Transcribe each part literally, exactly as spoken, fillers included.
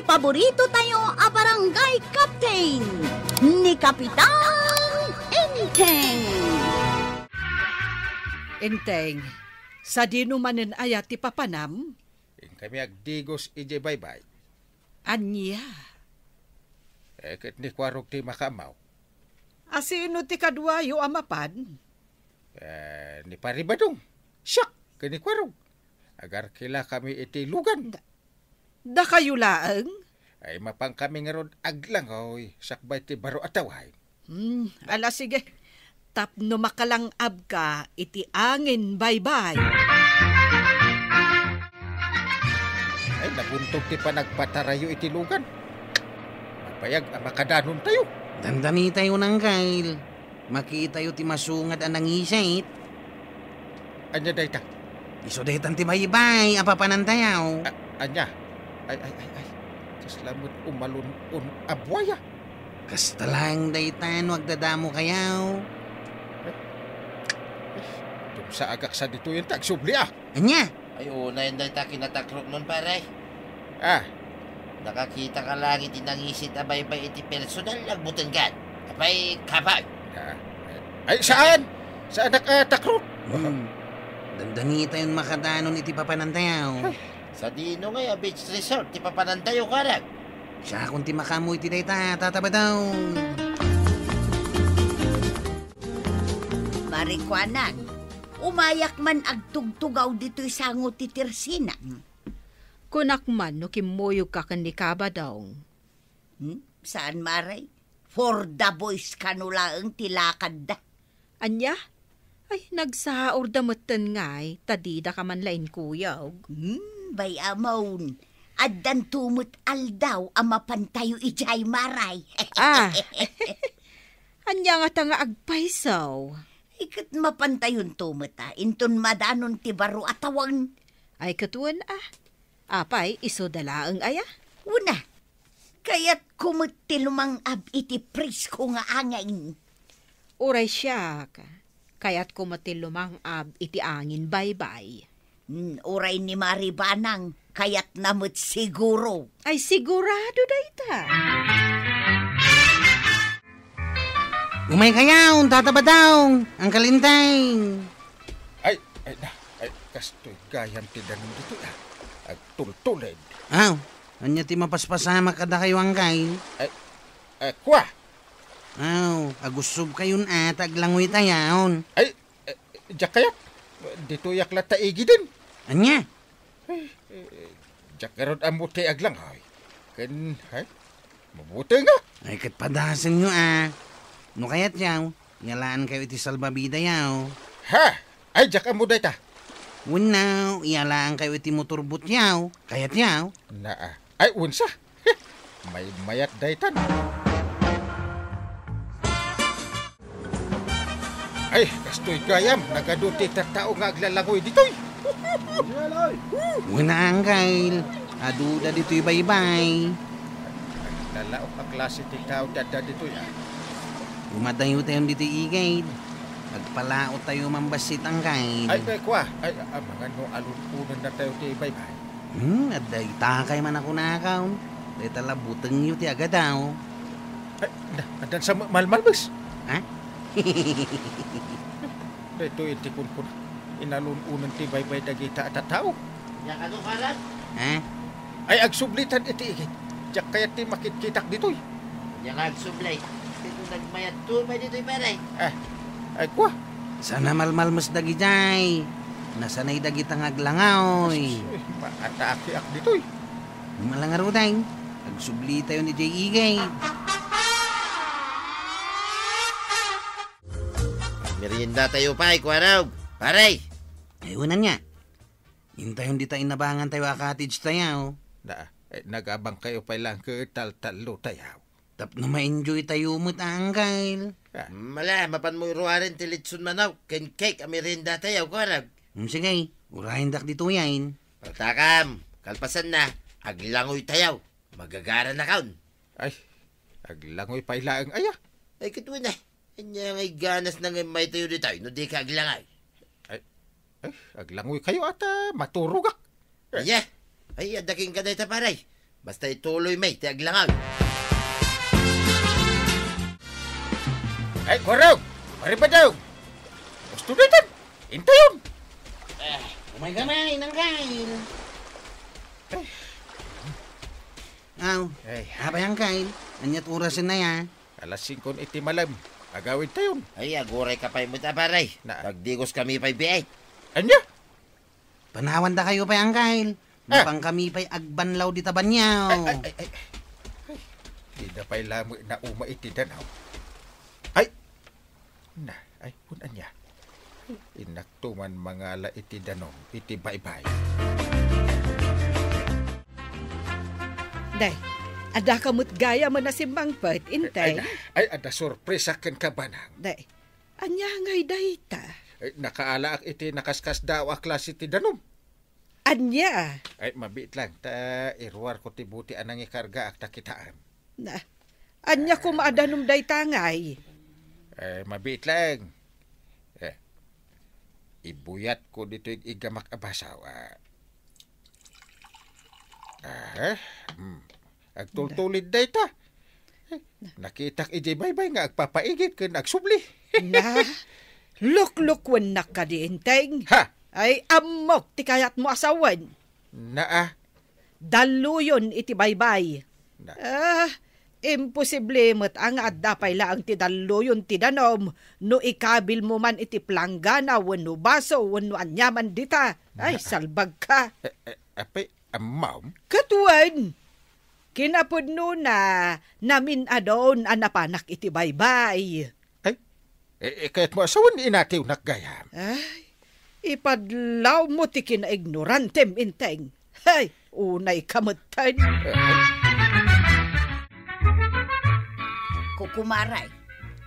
Paborito tayo a barangay captain, ni Kapitan Enteng. Enteng, sadino manen aya ti papanam? Inkami agdigos idiay baybay. Ania? Eh, ket ni Kuarog ti makaammo. A sino ti kaduayo a mapan? Eh, ni Pari Badong. Siak, ken ni Kuarog. Agarkilakami iti lugan. Da-, dakayo laeng? Ay, mapankami ngarud aglangoy, sakbay ti baro a tawen. Hmm, ala, sige. Tapno makalang-abka iti angin baybay. Ay, nabuntog ti panagpatarayo iti lugan. Mapayag a makadanontayo. Dandanitayo, Angkel. Makitayo ti masungad a nangisit. Ania dayta? Isu daytan ti baybay a papanantayo. A-, ania? Ay, ay, ay, ay. Kasla met umalun-on a buaya. Kasta laeng dayta no agdadamokayo. Ay, ay, tumsa agak sa ditoy, enta agsubli, a. Ania? Ay, unayen dayta kinatakruknon, pare. Ah. Nakakitaka laeng iti nangisit a baybay iti personal nga agbutenggan. Apay, kapag? Ah. Ay, saan? Saan nakatakruk? Hmm. Dandanitayon makadanon iti papanantayo. Ay. Sadino ngay a beach resort ti papanantayo, kuarag? Siakon ti makaammo iti dayta, Tata Badong. Marikuanang, umayak man agtugtugaw ditoy sango ti tersinam. Kunak man no kimmuyogka ken ni Kabadong. Hmm? Saan, Mare? For the boys kano laeng ti lakadda. Ania? Ay, nagsaurda metten ngay, ta didaka man la inkuyog. Hmm, bay-amon. Addanto met aldaw a mapantayo idiay, Mare. Ah. Ania ngata nga agpayso? Ay, ket mapantayonto met a, inton madanon ti baro a tawen. Ay, ket wen a. Apay, isuda laeng aya? Wen a. Kayatko met ti lumang-ab iti presko nga angin. Uray siak, kayatko met ti lumang-ab iti angin baybay. Hmm, uray ni Mari Banang, kayatna met siguro. Ay, sigurado dayta. Umaykayo, Tata Badong, Angkel Enteng. Ay, ay, na, ay, kastoy gayam ti danum ditoy, a. Agtultulid. Aw, ania ti mapaspasamak kadakayo, Angkel? Ay, ay, kua. Aw, agussobkayon a, ta aglangoytayon. Ay, eh, diak kayat. Ditoyak latta igiden. Ania? Ay, eh, diak ngarud ammo ti aglangoy. Ken, ay, mabuteng a. Ay, ket padasenyo a. No kayatyo, iyalaankayo iti salbabidayo. Ha? Ay, diak ammo dayta. Wenno, iyalaankayo iti motorbotyo. Kayatyo? Naa. Ay, wen sa. Maymayat daytan. Ay, kastoy gayam, nagadu ti tattao nga aglalangoy ditoy. Wen a, Angkel, aduda ditoy baybay. Naglalaok a klase ti tao ti adda ditoy, a. Umadayotayon ditoy igid. Agpalaottayo man bassit, Angkel. Ay, ay, kua. Ay, amangan no alun-onennatayo ti baybay. Hmm, adda itakay man a kunakon. Dayta la butengyo ti agadaw. Ay, na, addan sa ma-, malmalmes. Ha? Daytoy ti kunkuna. Inalun-onen ti baybay dagita a tattao. Ania kano, Paran? Ha? Ay, agsublitan iti igid. Diak kayat ti makitkitak ditoy. Ania nga agsubli? Iti nagmayat to pay ditoy, pare. Ah, ay, kua. Saan a malmalmes dagidiay. Nasanay dagita nga aglangoy. Ay, maatakeak ditoy. Malangaruday. Agsublitayon idiay igid. Meriendatayo pay, kuarog. Pare! Ay, unan nga. Intayon dita inabangantayo a cottage tayo. Na, eh, nagabangkayo pay lang ket taltallo tayo. Tapno ma-enjoy tayo met, Angkel. Ah. Mala, mapanmo iruaren ti litson manok ken cake a merienda tayo, kuarog. Hmm, sige, urayendak ditoyen. Takam, kalpasanna, aglangoy tayo. Magagaranakon. Ay, aglangoy pay laeng aya. Ay, ket wen a. Ania ngay ganasna nga immaytayo ditoy no dika aglangoy? Ay, ay, aglangoykayo a ta maturogak. Ania? Ay, adda kenka dayta, pare. Basta ituloy mi ti aglangaw. Ay, Kuarog! Maribadaw! Gusto daytan! Intayon! Eh, umay ka, may, Uncle. Aw, Ay. Apay, Uncle? Aniat orasen aya? Alas singko iti malem. Agawidtayon. Ay, aguray ka pay met a, pare. Na- Agdigos kami pay biit. Ania? Panawandakayo pay, Uncle. Ah. Mapan kami pay agbanlaw dita banyaw. Ay, ay, ay, ay. Ay, dida pay lamet nauma iti danaw. Ay! Na, ay, kun ania? Innakto man mangala iti danum, iti baybay. Day, adda ka met gayam a nasimmangpet, Inteng. Ay, ay, adda sorpresa kenka, Banang. Day, ania ngay dayta? Ay, nakaalaak iti nakaskasdaaw a klase ti danum. Ania? Ay, mabiit lang, ta iruarko ti buti a nangikargaak ta kitaem. Na, ania koma a danum dayta ngay? Eh, mabiit lang. Eh, ibuyatko ditoy iggamak a basaw, ah. Ah, hmm. Agtultulid dayta. Eh, nakitak idiay baybay nga agpapaigit ken agsubli. Na, luklukwennak kadi, Inteng. Ha? Ay, ammok ti kayatmo a sawen. Na, ah. Dalluyon iti baybay. Na. Ah, imposible met a nga adda pay laeng ti dalluyon ti danum no ikabilmo man iti planggana wenno baso wenno ania man dita. Ay, Na. salbagka. Eh, eh, apay, ammom? Ket wen, kinapudnona, namin-adon a napanak iti baybay. Ay, eh, eh, kayatmo a sawen inatiwnak gayam. Ay, ipadlawmo ti kinaignorantem, Inteng. Hay, unay ka metten. Eh, eh. Kukumaray,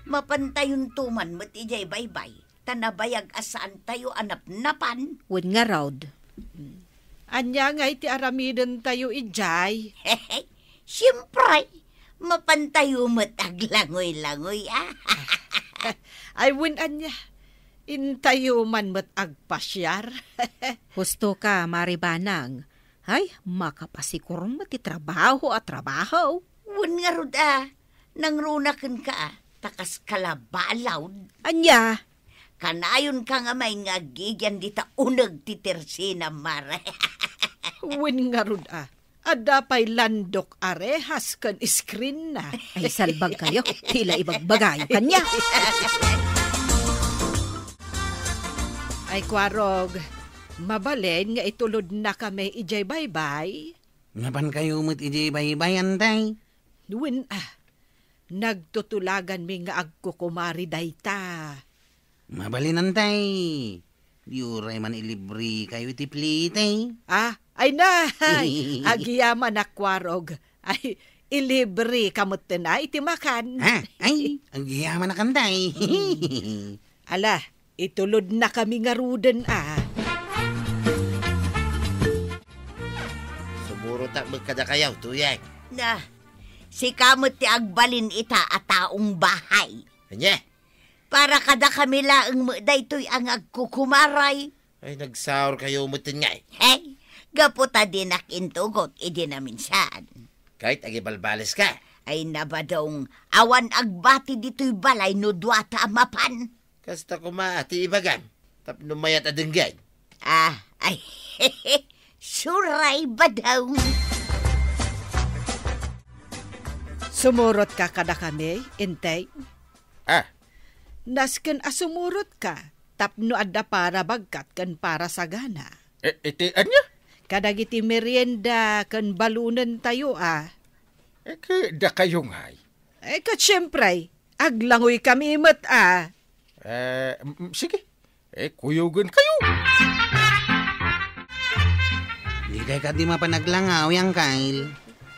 mapantayonto man met idiay baybay, ta nabayag a saantayo a napnapan. Wen ngarud. Ania ngay ti aramidentayo idiay? Siempre, mapantayo met aglangoy-langoy, a. Ay, wen ania, intayo man met agpasiar. Husto ka, Mari Banang. Ay, makapasikur met ti trabaho a trabaho. Wen ngarud, a, nangruna kenka, a, ta kas kalabalawd. Ania? Kanayonka nga main nga aggigian dita uneg ti tersina, Mare. Wen ngarud, a. Adda pay landok a rehas ken screen na. Ay, salbagkayo. Ti la ibagbagayo kaniak. Ay, Kuarog, mabalin nga itulodnakami idiay baybay? Napankayo met idiay baybay, Inteng? Wen, a. Nagtutulaganmi nga agkukumari dayta. Mabalin, Inteng. Di uray man ilibrekayo iti plite. A, ay na! Agyamanak, Kuarog. Ay, ilibreka metten a iti makan. A, ay, agyamanak, Inteng. Ala, itulodnakami ngaruden, a. Sumurotak met kadakayo, Tuyeng. Na, sika met ti agbalin ita a taong bahay. Ania? Para kadakami laeng met daytoy a nga agkukumaray. Ay, nagsaurkayo metten ngay. Hey, gapu ta dinak intugot idi naminsan. Ket agibalbaliska. Ay, nabadong, awan agbati ditoy balay no duata a mapan. Kasta koma ti ibagam, tapno mayat a denggem. A, ay, suray, badong. Sumurotka kadakami, Inteng? A. Nasken a sumurotka, tapno adda para bagkat ken para sagana. E, iti ania? Kadagiti merienda ken balonentayo, a. E, ket dakayo ngay? E, ket siempre, aglangoykami met, a. E, mm, mm, sige. E, kuyogenkayo. Dikay kadi mapan aglangaw, Uncle.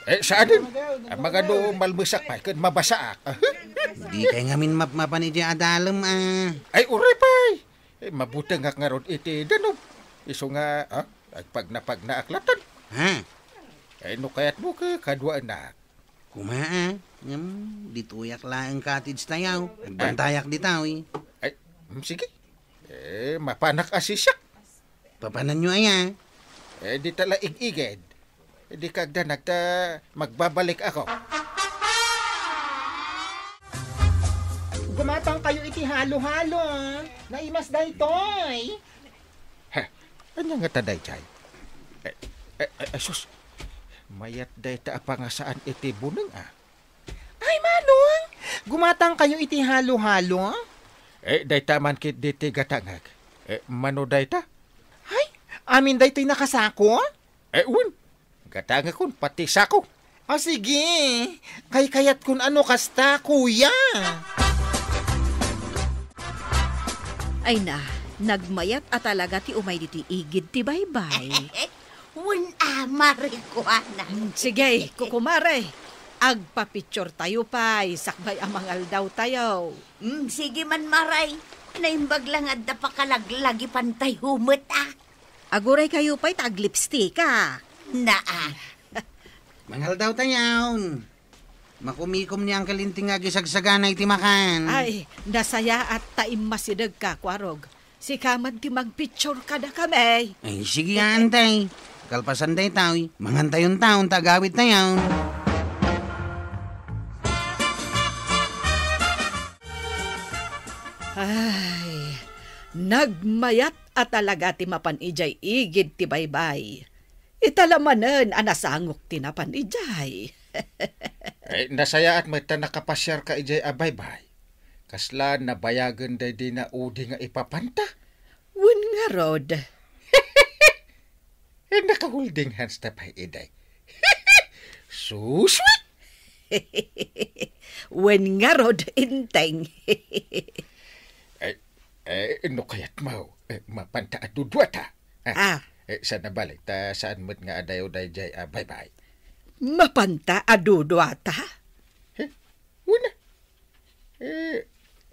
E, saanen. A, magano malmesak pay ken mabasaak. Dikay ngamin mapmapan idiay adalem, a. Ay, uray pay. E, mabutengak ngarud iti danum. Isu nga, a, agpagnapagnaak latten. Ha? E, no kayatmo ket kaduaennak. Koma, a, ngem ditoyak laeng cottage tayo. Agbantayak ditoy. Ay, mm, sige. E, mapanak a sisiak. Papananyo aya? E, dita la ig-igid. dika agdanag ta magbabalik ako. Gumatang kayo iti halo-halo, ah. Naimas daytoy. He, ania ngata dayjay? Eh, eh, eh, sus, mayat dayta a pangasaan iti buneng, ah. Ay, Manong! Gumatang kayo iti halo-halo? Eh, dayta man ket diti gatangek. Eh, mano dayta? Ay, amin daytoy nakasako? Eh, wen. Gatangekon pati sako. Ah, sige. Kaykayatkon ano kasta, kuya. Ay na, nagmayat a talaga ti umay ditoy igid ti baybay. Wen a, Mare Juana. Mm, sige, kukumare. Agpapicture tayo pay, sakbay a mangaldaw tayo. Mm, sige man, Mare. Naimbag la nga adda pakalaglagipan tayo met, ah. Aguray kayo pay ta aglipstick, ah. Naa. Mangaldaw tayon. Makumikom ni Uncle Inting nga agisagsagana iti makan. Ay, nasayaat ta immasidegka, Kuarog. Sika man ti magpicture kadakami. Ay, sige, antay. Kalpasan daytoy, mangan tayon taon ta agawid tayon. Ay, nagmayat a talaga ti mapan idiay igid ti baybay. Ita la manen a nasangok ti napan idiay. Eh, nasayaat met ta nakapasiarka idiay a baybay. Kasla nabayagen daydi naudi nga ipapanta? Wen ngarud. Eh, naka-holding hands ta pay idiay. Suswek! Wen ngarud, Inteng. Eh, eh, no kayat mo, eh, mapanta a duduata. Ah. Ah. Eh, saan na balik? Ta saan met nga adayo dayjay a baybay? Mapanta a duduata? Eh, una. Eh,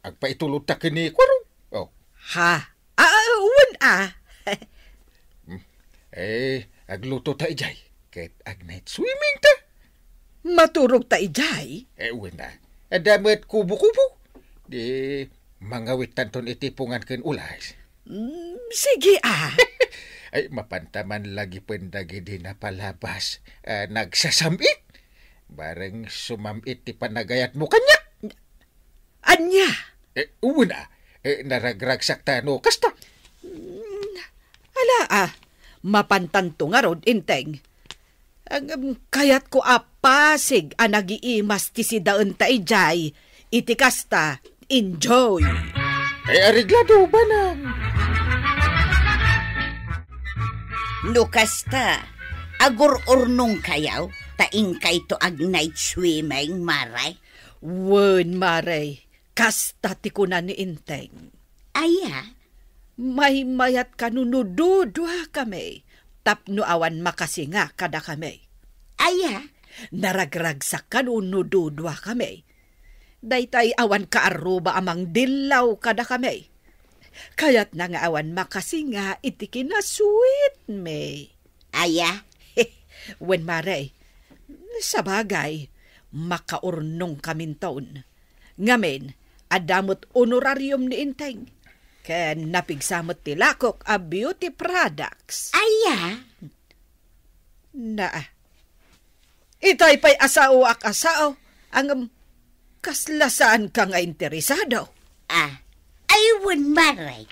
agpaitulod ta ken ni Kuarog. Oh. Ha? Ah, ah, wen, ah. Hmm. Eh, agluto ta ijay. Ket ag-night swimming ta. Maturog ta ijay? Eh, wen, ah. Adda met kubo-kubo. Di, mangawittanton iti pungan ken ulas. Mm, sige, ah. Ay, mapanta man lagipen dagidi napalabas, ah, nagsasam-it. Bareng sumam-it ti panagayatmo kaniak. Ania? Eh, wen, ah. Eh, naragragsak ta no kasta. Mm, ala, ah. Mapantanto ngarud, Inteng. Ngem kayatko a pasig a nagiimas ti sidaenta idiay. Iti kasta, enjoy. Ay, areglado, Manang. No kasta, agur-urnongkayo, ta inkayto ag-night swimming, Mare. Wen, Mare. Kasta ti kuna ni Inteng. Aya? Maymayat kano no duduakami tapno awan makasinga kadakami. Aya? Naragragsak kano no duduakami. Daytay awan kaarruba a mangdillaw kadakami. Kayatna nga awan makasinga iti kinasweetmi. Aya? Wen, Mare. Sabagay, makaurnongkaminton. Ngamin, adda met honorarium ni Inteng. Ken napigsa met ti lakok a beauty products. Aya? Naa. Itay pay a saoak a sao, ngem kasla saanka nga interesado. Ah, ay wen, Mare.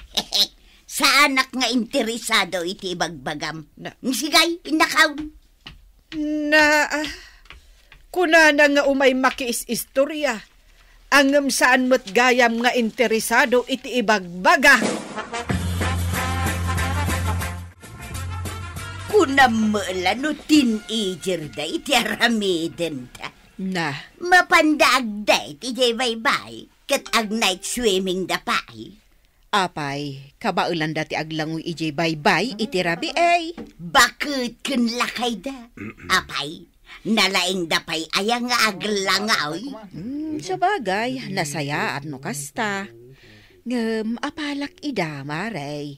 Saanak nga interesado iti ibagbagam. Na- Sige, innakaw. Na, ah, kunana nga umay makiis-istorya, ngem saan met gayam nga interesado iti ibagbaga. Kunam met la no teenager da iti aramidenda. Na. Mapanda agdayta idiay baybay, ket ag-night swimming da pay. Apay, kabaelanda ti aglangoy idiay baybay iti rabii. Baket ken lakayda. Apay, nalaingda pay aya nga aglangoy? Hmm, sabagay, nasayaat no kasta. Ngem, apalak ida, Mare.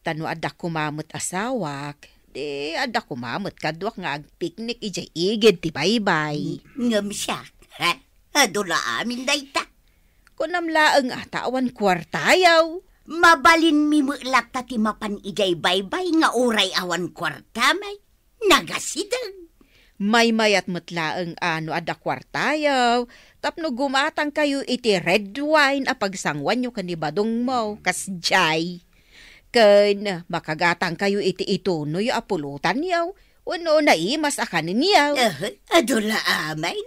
Ta no adda koma met asawak, di adda koma met kaduak nga agpiknik idiay igid ti baybay. Ngem siak, ha? Adu la amin dayta. Kunam laeng a ta awan kuartayo. Mabalinmi met latta ti mapan idiay baybay nga uray awan kuartami. Nagasideg. Maymayat met laeng a no adda kuartayo, tapno gumatangkayo iti red wine a pagsanguanyo ken ni Badongmo, kasdiay. Ken makagatangkayo iti itunoyo a pulotanyo, wenno naimas a kanenyo. Ah, adu la amin.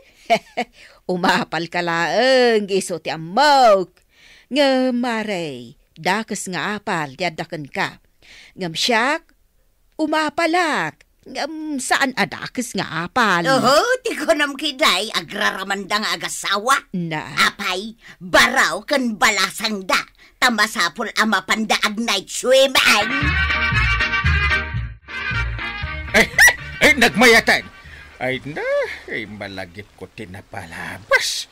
Umapalka laeng, isu ti ammok. Ngem, mare, dakes nga apal ti adda kenka. Ngem siak, umapalak. Ngem saan a dakes nga apal. Oho, ti kunam ketdi, agraramanda nga agasawa. Na. Apay, baraw ken balasangda, ta masapul a mapanda ag-night swimming. Ay, ay, nagmayatan. Ay na, ay, malagipko ti napalabas.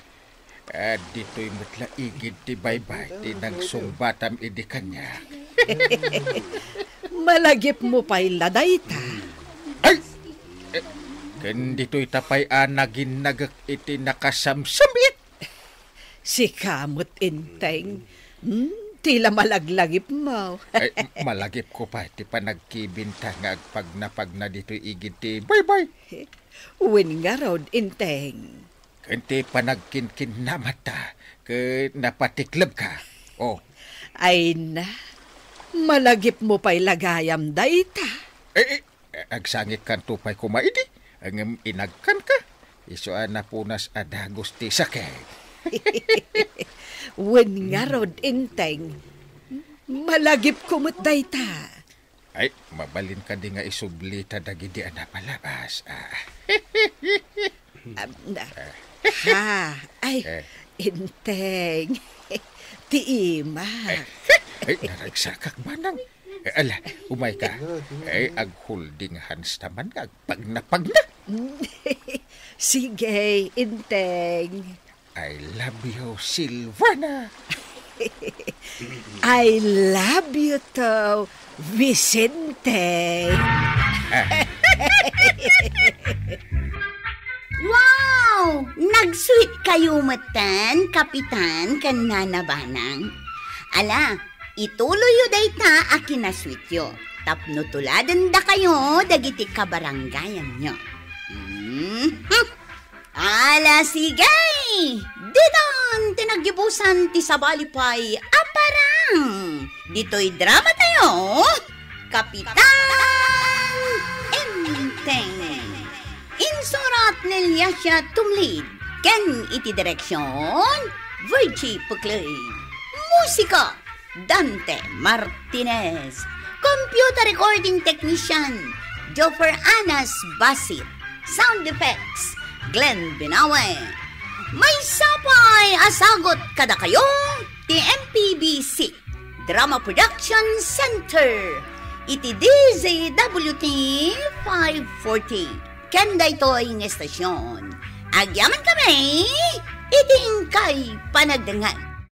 Ah, ditoy met la igid ti baybay ti nangsungbatam idi kaniak. Malagipmo pay la dayta. Ay! Eh, ken ditoy ta pay a naginnagek iti nakasamsamit. Sika met, Enteng. Hmm, ti la malaglagipmo. Ay, malagipko pay ti panagkibinta nga agpagnapagna ditoy igid ti baybay. Wen ngarud, Enteng. Ken ti panagkinkinnamatta ket napatiklebka. Oh. Ay na, malagipmo pay la gayam dayta. Eh, eh, agsangitkanto pay koma idi, ngem inagkanka. Isu a napunas a dagus ti sakit. Wen ngarud, Enteng. Malagipko met dayta. Ay, mabalin kadi nga isublita dagidi a napalabas. Ah. Am, na. Ah. Ha, ay, Eh. Enteng. Ti ima. Eh, ay, naragsakak, manang. Eh, ala, umayka. Ay, ag-holding hands ta man nga agpagnapagna. Sige, Enteng. I love you, Silvana. I love you too, Vicente. Wow! Nag-sweet kayo metten, Kapitan ken Nana Banang. Ala, ituloyyo dayta a kinasweetyo tapno tuladendakayo dagiti kabarangayanyo. Mhm. Ala, sige! Ditan ti naggibusan ti sabali pay a parang. Ditoy drama tayo, Kapitan Enteng. Insurat ni Liasia Tumlid, ken iti direksyon, Virgie Puclay. Musika, Dante Martinez. Computer recording technician, Joffer Anas Basit. Sound effects, Glenn Binawe. Maysa pay a sagut kadakayo ti M P B C Drama Production Center iti D Z W T five forty. Ken daytoy nga estasyon, agyamankami iti inkay panagdengngeg.